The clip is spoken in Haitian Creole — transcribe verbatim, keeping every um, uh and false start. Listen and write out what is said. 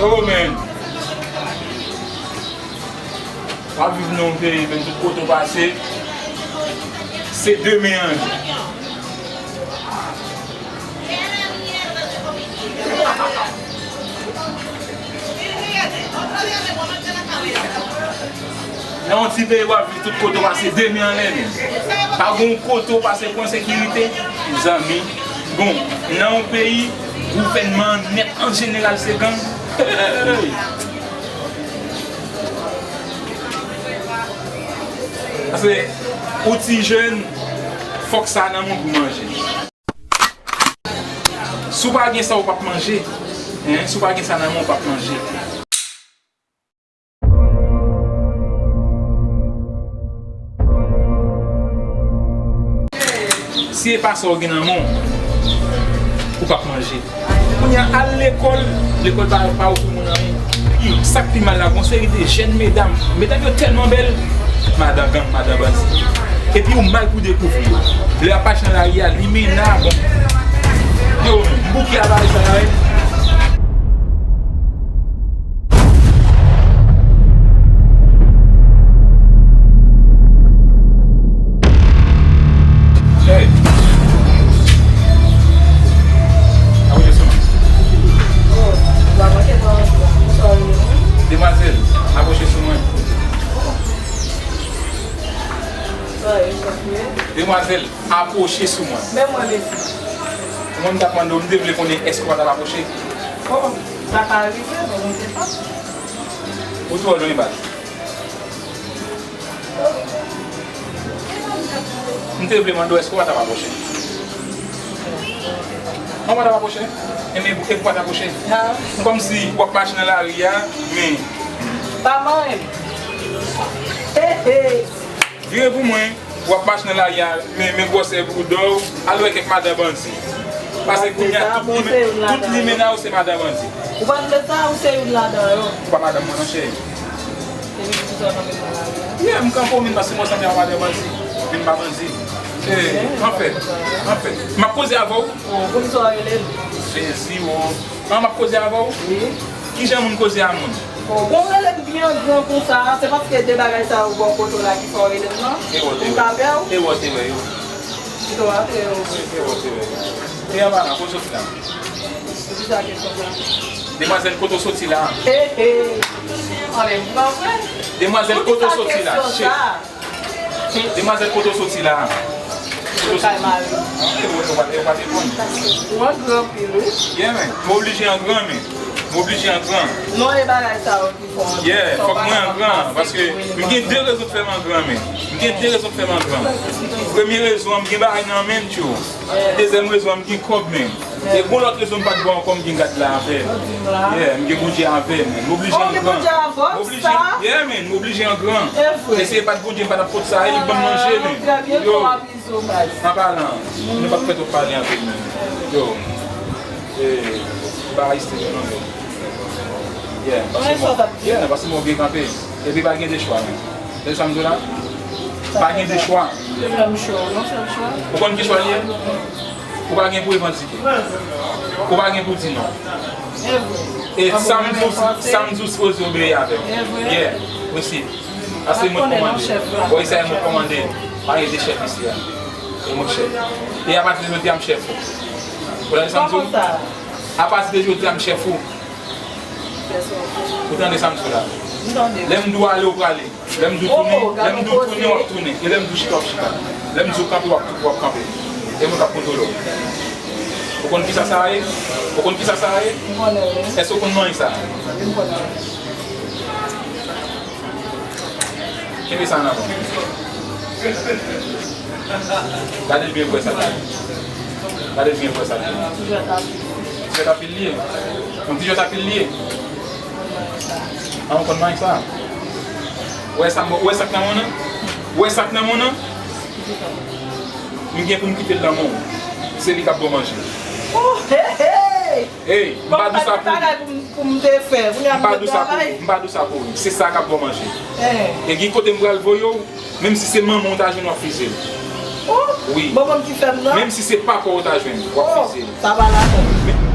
Oh man. W ap viv nan yon peyi, men tout kote w pase, se de men an ye. Nan yon ti peyi w ap viv, tout kote w pase, de men anlè men. Pa gen yon kote w pase pou ensekirite, zanmi. Bon, nan yon peyi, gouvènman an nèt an jeneral se gang. Hey! Paske ou ti jèn, fòk sa nan men w pou manje. Si w pa gen sa, ou p ap manje. Hein? Si w pa gen sa nan men w, ou p ap manje. Si e pa sa w gen nan men w, ou p ap manje. Kounye a, al lekòl, lekòl pa, pa ofri moun anyen. Pi, sa k pi mal la, gon seri de jèn medam, medam yo tèlman bèl, madan gang, madan bandi. Epi ou mal pou dekouvri yo. Lè y ap mache nan lari a, limena, bon. Yo, m bouke a bagay sa la, wi. Hey. Apwoche sou mwen. Oh, ou pa manke pran, sorry. Demwazèl, apwoche sou mwen. Sorry, sorry. Demwazèl, apwoche sou mwen. Men mwen, mesi. Mwen, m t ap mande w, m te vle konnen èske w pa t ap apwoche. Oh, sa ka rive, men mwen te pa. Ou twò lwen, bat. M te vle mande w, èske w pa t ap apwoche? An w pa t ap apwoche? Enben, e pou w pa t apwoche? Kòmsi w ap mache nan lari a, men. Pa manyen m. He, he. Vire pou mwen, w ap mache nan lari a, men, men gwosè boudò w, al wè kèk madan bandi. Paske kounye a, tout limen, tout limena yo se madan bandi. Ou pa t vle sa, ou se youn ladan yo. Ou pa madanm mwen non, cheri. Epi poukisa w kanpe nan lari a? Yeah, m kanpe w menm paske mwen sanble a madan bandi. Men m pa bandi. Eh, anfèt, anfèt, m ap koze avè w. Oh, poukisa w rele m? Sezi, oh. An, m ap koze avè w? Wi. Kijan moun koze a moun? Oh, bon, w rele m byen gran konsa, se paske de bagay sa yo bò kote w la ki fè w rele m nan? Te wè, te wè. Pou m ka pè w? Te wè, te wè yo. Pito a te wè. Te wè, te wè yo. E an palan, kote w soti la? Poukisa kesyon sa? Demwazèl, kote w soti la? He, he. Anben, m pa vre. Demwazèl, kote w soti la? Poukisa kesyon sa? Demwazèl, kote w soti la? Kote w soti? Kay mari. Ah, e w, e w pa, e w pa te konn. Ou an gran anpil, wi. Yeah, man. M oblije an gran, man. M oblije an gran. Non, e bagay sa yo ki fè w an gran. Yeah, fòk mwen an gran, paske m gen de rezon k fè m an gran, man. M gen de rezon k fè m an gran. Premye rezon an, m gen bagay nan men m, tyo. Dezyèm rezon an, m gen kòb, man. E gon lòt rezon m pa t ba w ankò, m gen God la avè m. Yeah, m gen Bondye avè m. M oblije an gran. M oblije, yeah, man, m oblije an gran. E si e pa t Bondye, m pa t ap pot sa, e li k ban m manje, man. Yo, an palan, nou p ap fè twòp pale anpil, man. Yo, e, pa ayisyen yo non, men. Yeah, paske mwen, yeah, paske mwen byen kanpe. Epi pa gen de chwa, man. Tande sa m di w la? Pa gen de chwa. Ou konn ki chwa l ye? Ou pa gen pou revandike. Ou pa gen pou di non. E sa m di w, sa m di w sipoze obeyi avè m. Yeah, mèsi. Paske mwen k kòmande. Bon, e sa e mwen k kòmande. Pa gen de chèf isi a. E mwen k chèf. E apati de jodi a, m chèf ou. Ou tande sa m di w? Apati de jodi a, m chèf ou. Ou tande sa m di w la? Lè m di w ale, ou prale. Lè m di w tounen, lè m di w tounen, w ap tounen. E lè m di w chita, w ap chita. Lè m di w kanpe, w ap, w ap kanpe. E mwen k ap kontwole w. Ou konn kisa sa a ye? Ou konn kisa sa a ye? Èske w konn manyen sa? Kenbe sa nan men w. Gade l byen pou w wè sa l ye. Gade l byen pou w wè sa l ye. Ti jwèt apil li ye. Yon ti jwèt apil li ye. An, ou konn manyen sa? Ou wè sa, ou wè sa k nan men w nan? Ou wè sa k nan men w nan? M gen pou m kite l nan men w. Se li k ap ba w manje. Oh, hey, hey! Hey, m pa di sa pou ou. Pou m te fè, kounye a m pa di sa pou ou, m pa di sa pou ou. Se sa k ap ba w manje. E gen kote m pral voye w, menm si se manman w ta jwenn, w ap fize l. Wi. Manman m ki fè m nan? Menm si se papa w ta jwenn, w ap fize l. Sa pa la menm.